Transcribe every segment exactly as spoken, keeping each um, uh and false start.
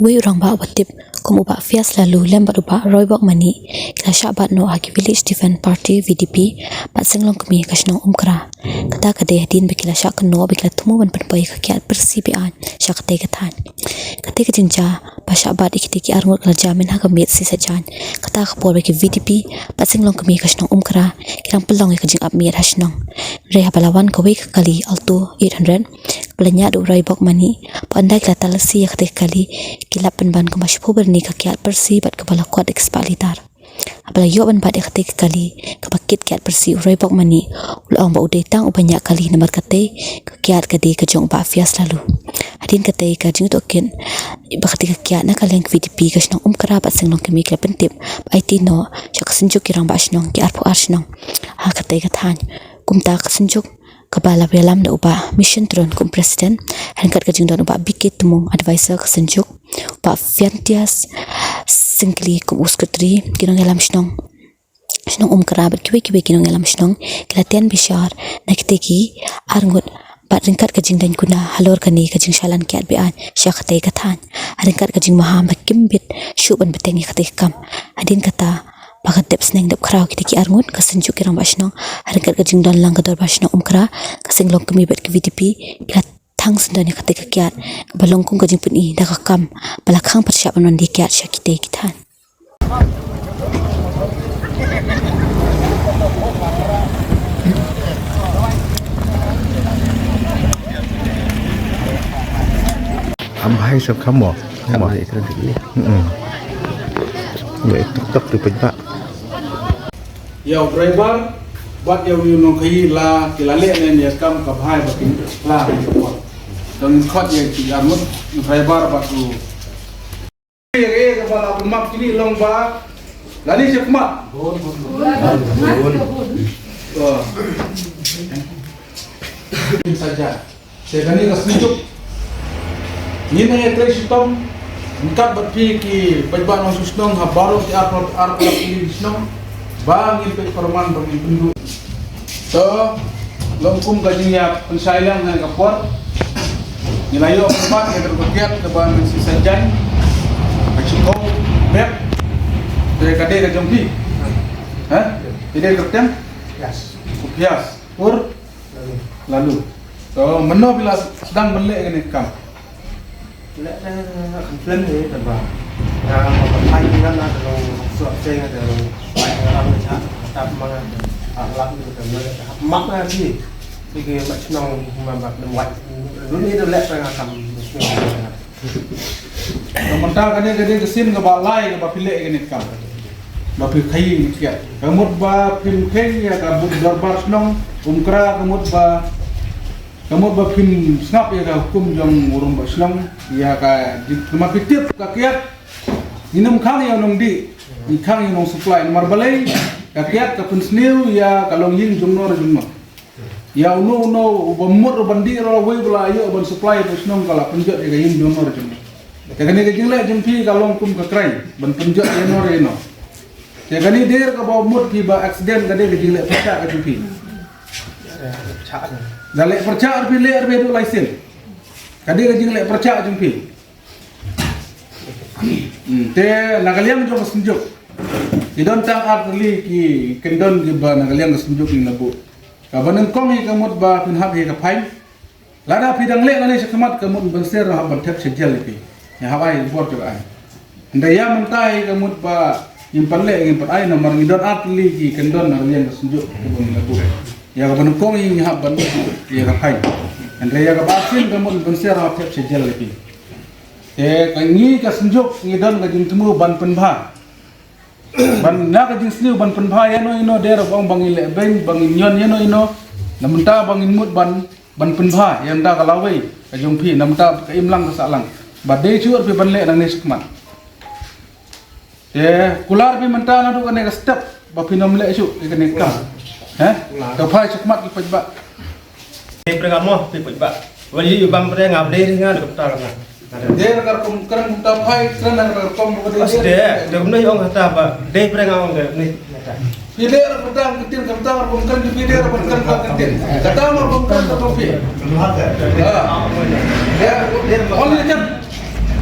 Uwei u rangbah uba tip kum u Bah Fias Lalu lem bad u Bah Roybok Mani ki la shah bat noh ha ki Village Defence Party, V D P, bad seng longkmie ka shnong Umkra. Kata ka dei hadien ba ki la shah kynnoh ba ki la thmu ban pynpoi ïa ka kiad pyrsi beaiñ sha katei ka thaiñ. Katei ka jingjia ba shah bat ïa kitei ki arngut ka la jia mynha ka miet sngi Saitjaiñ. Kata ka por ba ki V D P bad seng longkmie ka shnong Umkra ki dang pynlong ïa ka jingap miet ha shnong. Hynrei haba la wan kawei ka kali Alto eight hundred kaba la ñiah da u Roybok Mani, bad ynda ki la talasi ïa katei ka kali, ki lap pynban kumba shiphew byrni ka kiad pyrsi bad kaba la kot da ki spah litar. Haba la ïoh ban bat ïa katei ka kali kaba kit kiad pyrsi, u Roybok Mani u la ong ba u dei tang uba ñiah kali namar katei ka kiad ka dei ka jong u Bah Fias Lalu. Hadien katei ka jingtohkit ba katei ka kiad, na ka liang ka V D P ka shnong Umkra bad seng longkmie ki la pyntip ba aiti noh sha ka Synjuk ki Rangbah Shnong ki arphew ar shnong ha katei ka thaiñ. Kumta ka Synjuk kaba la ïalam da u Bah Mission Tyruen kum u President, ryngkat ka jingdon u Bah B K Tmung, Advisor ka Synjuk, u Bah Fiantias Syngkli kum u Secretary, ki nongïalam shnong, shnong Umkra bad kiwei kiwei ki nongïalam shnong ki la tian bishar na kitei ki arngut bad ryngkat ka jingdaiñ kuna halor kane ka jingshalan kiad beaiñ sha katei ka thaiñ, ryngkat ka jingmaham ba kim bit shuh ban bteng ïa katei ka kam. Hadien kata ba ka dep sneng dep khraw, kitei ki arngut ka Synjuk ki Rangbah Shnong ryngkat ka jingdon lang ka Dorbar Shnong Umkra, ka seng longkmie bad ka V D P ki la thang syndon ïa katei ka kiad kaba long kum ka jingpyni da ka kam ba la khang pyrshah ban wan die kiad sha kitei ki thaiñ. Am hai sab khamo. Khamo. Khamo hai sab khamo. Mm-mm. Ya, tok tok tu pynbak. Ïa u driver bad ïa u nongkhaïi la ki la leh ne ïa kam ka bha ba kin la ïa u. Tang khot ïa ki arngut u driver bad u. Ïa ka ba la pynmap kini long ba la ni check mat. Bun bun bun. Bun saja. Te kane ka Synjuk ngin ïa trei shitom ryngkat bad phi ki paidbah nongshong shnong ha baroh ki arphew, arphew ki shnong ba ngin peit pyrman ba ngin pynduh. To long kum ka jingïa pynshai lang ha ka por. Ngi la ïoh pynban ïa ka kiad kaba ngin sa jan ka chikong bek. Te ka dei ka jong phi. Ha? Te dei ka teng? Yes. Yes. Pur? Lalu. Lalu. To mynno phi la sdang ban leh kane ka kam? Leh, eh, complain ne te ba. Nga ba phai nga na te long suak te nga te long phai nga ram cha tap ma nga te. Ah, lap ni te nga te mak nga ji. Ni ke mak chnong ma ba nem wat. Lu ni te leh nga kam. Ka mynta kane ka dei ka sien kaba lai kaba phi leh kane ka kam. Ba phi khaïi ne kiad. Ka mut ba phim kheiñ ïa ka bud dorbar shnong Umkra, ka mut ba, ka mut ba phim sngap ïa ka hukum jong u rangbah shnong ïa ka, namar phi tip ka kiad. Ngim khang ïa u nongdih, ngi khang ïa u nongsupply. Namar balei ka kiad ka pynsniew ïa ka longïing jong no re jong no. Ïa uno uno uba mut uban dih ruh wei ba la ïoh ban supply ba shnong ka la pynjot ïa ka ïing jong no re jong no. Te kane ka jingleh jong phi ka long kum ka krai ban pynjot ïa no re no. Te kane dei kaba mut phi ba accident ka dei ka jingleh pyrshah ka jong phi. Da leh pyrshah phi leh re phi duh license. Ka dei ka jingleh pyrshah jong phi. Hmm, te na ka liang jong ka Synjuk ki don tang ar tylli ki kyndon kiba na ka liang ka Synjuk ngi la buh. Kaba nyngkong hi ka mut ba phin hap hi ka fine. Lada phi dang leh lane shakhmat ka mut ban ser hap ban thep sha jel ïa phi. Ïa hap ai bor jong ai. Hynda ïa mynta hi ka mut ba ngim pat leh ngim pat ai namar ngi don ar tylli ki kyndon na ka liang ka Synjuk kiba ngi la buh. Ïa kaba nyngkong hi ngi hap ban buh ïa ka fine. Hynda ïa kaba arsien ka mut ban ser hap thep sha jel ïa phi. Te ka ngi ka Synjuk ngi don ka jingthmu ban pynbha. Ban na ka jingsniew ban pynbha ïano ïano dei ruh ba ong ba ngin leh beiñ ba ngin ñion ïano ïano. Na mynta ba ngin mut ban, ban pynbha ïa nda ka lawei ka jong phi na mynta ka im lang ka sah lang. Ba dei shuh phi ban leh nangne shakhmat. Te kular phi mynta naduh kane ka step ba phin ym leh shuh ïa kane ka kam. He? Ka phai shakhmat ki paidbah. Dei pre nga mo, phi peit ba. Wali yu bam pre nga, dei nga da kumta nga. Dei ra kar kum kren kumta phai, kren ra kar kum ba dei. Os dei, dei kumno ong kata ba, dei pre nga ong dei ni. Phi dei ra kumta kyntin, kumta kum kren phi dei ra kum kren kumta kyntin. Kata ma kum kren kumta phi. Ah. Dei, only kren.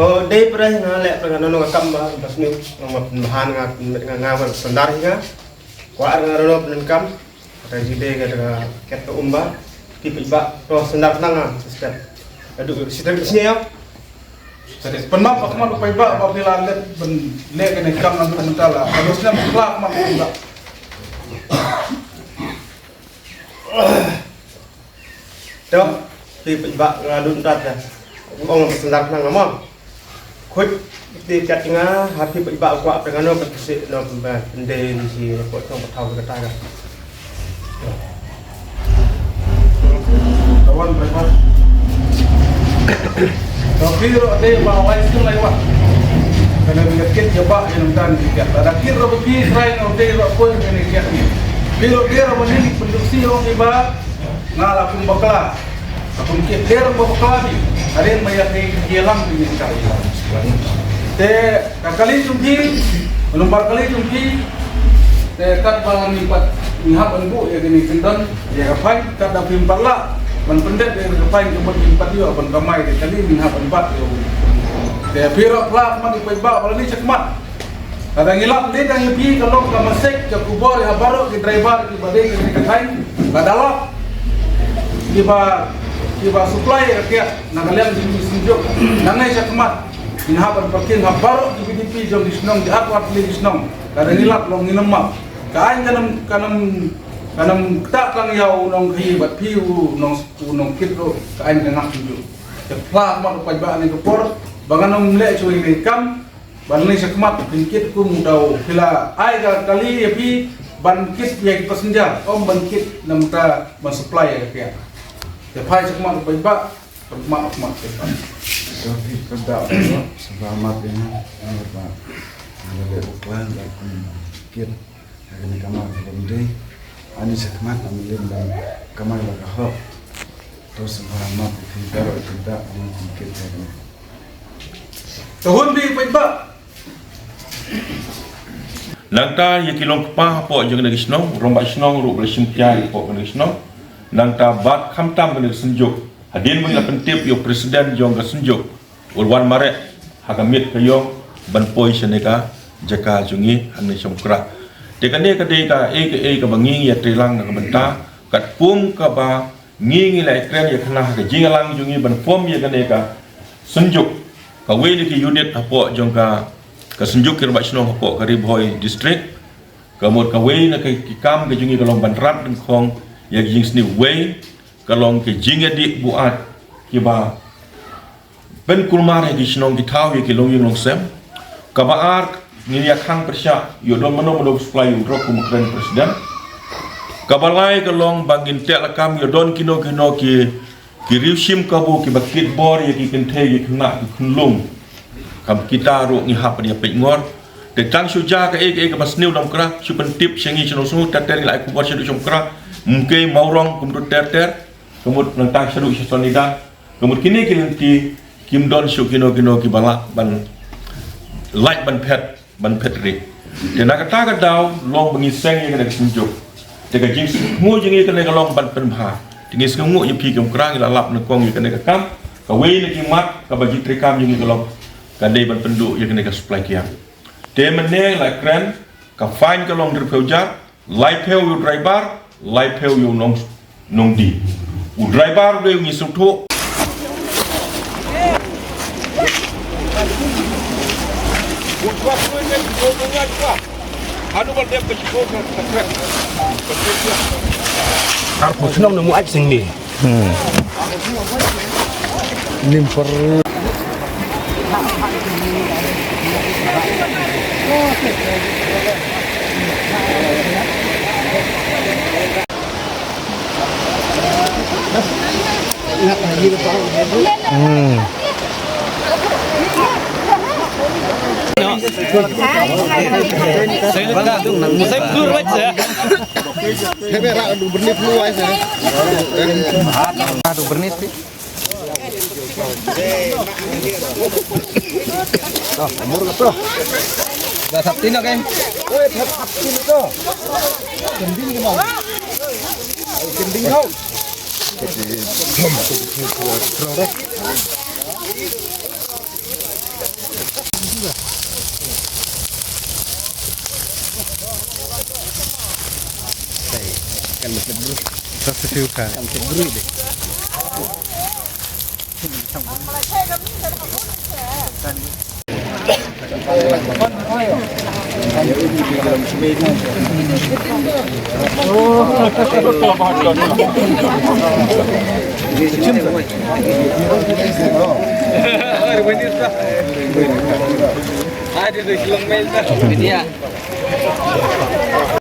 Ko dei pyrshah nga leh pyrshah nga nong kam ba bas ni nga ma pynbahan nga nga nga ba sandar hi nga. Kwah nga nong pyndonkam. Kata jide ka da ket ka umba. Ki pynbak to sandar nang nga. Sister. Aduh, sister, sini ya. Pynmap ba khmat u paidbah ba phi la leh ban leh kane ka kam naduh mynta la. Ka dei snem pla khmat u paidbah. To, phi paidbah naduh mynta te. Ong ba sandar nang nga mo. Khuid te kat nga ha phi paidbah kwah pynngano pat phi sih no pynbah pyndei ni si ko tong pathaw kata ka. Tawan berapa? Tapi ro de ba wai sum lai wa. Kana bi kit jaba yang dan bi kit. Ada kit ro bi try no de ro ko ni kit ni. Bi ro de ro ni produksi ro ni ba nga la kum bakla. Kum kit de ro bakla ni. Ada yang banyak ni dia lam ni kali. Te Ka kali jong phi, nombar kali jong phi, te kat ba ngi pat ngi hap ban buh ïa kine kyndon, ïa ka fine, kat da phim pat lah ban pyndep ïa ka fine, ka mut ngi pat ïoh ban kamai, te kali ngi hap ban bat ïa u. Te phi ruh pla khmat ïa u paidbah ba la ni shakhmat. Lada ngi lap leit tang ïa phi ka long ka message ka khubor ïa baroh ki driver kiba dei ki dei ka thaiñ. Lada lap kiba, kiba supply ïa ka kiad na ka liang jong ki synjuk. Nangne shakhmat. Ngin hap ban pyrkhat ha baroh ki VDP jong ki shnong, ki arphew ar tylli ki shnong. Lada ngi lap long ngin ym map. Ka aiñ kan ym, kan ym, kan ym ktah tang ïa u nongkhaïi bad phi u nong, u nongkit ruh. Ka aiñ ka ngap kumjuh. Te phla khmat u paidbah ha kane ka por ba ngan ym leh shuh ïa kane ka kam. Ba ngi shakhmat phin kit kum u dei phi la ai ka kali ïa phi ban kit ïa ki passenger, ym ban kit namar ban supply ïa ka kiad. Te phai shakhmat u paidbah. Pynmap, pynmap, pynmap. Ka phi ka da ba, sngewbha map ïa nga, nga ba, nga leh bakla, nga kum kit, ha kane ka kamai ka bym dei, ani shakhmat, ani lem ban kamai la ka hok. To sngewbha map ïa phi baroh ïa phi da, ani kum kit ha kane. Ka hun bi paidbah. Nangta ïa ki long kpa hapoh jong kane ka shnong, rangbah shnong ruh ba la shim khia hapoh kane ka shnong. Nangta bad khamtam kane ka synjuk. Hadien ba ngi la pyntip ïa u president jong ka synjuk, u la wan mareh ha ka miet ka ïong ban poi sha kane ka jaka jong ngi hangne Shongkra. Te kane ka dei kaei kaei kaba ngi ïatreilang na ka bynta katkum kaba ngi ngi la ïakren ïa kane ha ka jingïalang jong ngi ban form ïa kane ka synjuk. Kawei na ki unit hapoh jong ka, ka synjuk ki rangbah shnong hapoh ka Ri Bhoi District. Ka mut kawei na ka, ki kam ka jong ngi ka long ban rat dyngkhong ïa ka jingsniew, wei ka long ka jingïadih buaid kiba pynkulmar ïa ki shnong ki thaw ïa ki longïing longsem. Kaba ar ngin ïa khang pyrshah ïoh don mano mano supply ïa u drok kum u kren president. Kaba lai ka long ba ngin teh lakam ïoh don kino kino ki, ki riewshim kabu kiba kit bor ïa ki kynthei ki khynnah ki khunlung. Kam kita ruh ngi hap ban ïa peit ngor. Te tang shu ja kaei kaei kaba sniew Shongkra shu pyntip sha ngi sha nong shnong ter ter ngi la ai khubor sha Shongkra. Mkei Mawrong kumtu ter ter. Ka mut nangta shaduh sha Sonidan. Ka mut kine ki lynti kim don shuh kino kino kiba lah ban lait ban phet, ban phet ri. Te na kata ka daw long ba ngi seng ïa kane ka synjuk. Te ka jingsngew jong ngi kane ka long ban pynbha. Te ngi sngewnguh ïa phi ki Shongkra ngi la lap nyngkong ïa kane ka kam. Kawei na ki mat kaba jingtreikam jong ngi ka long ka dei ban pynduh ïa kane ka supply kiad. Te mynne la kren ka fine ka long hynriewphew hajar. Laiphew ïa u driver, laiphew ïa u nong, nongdie. U driver u dei u ngi sngewthuh. Arphew shnong na mu ai sing ni. Hmm. Nim per. Hmm. Saya tak, saya kurang aja. Hebe ra du bernit lu ai sa. Ra du bernit ti. To, umur lah to. Dah sap tin, okay. Oi, thap, thap tin to. Kending di mana? Kending kau. Kan mesti beri. Kan mesti beri deh.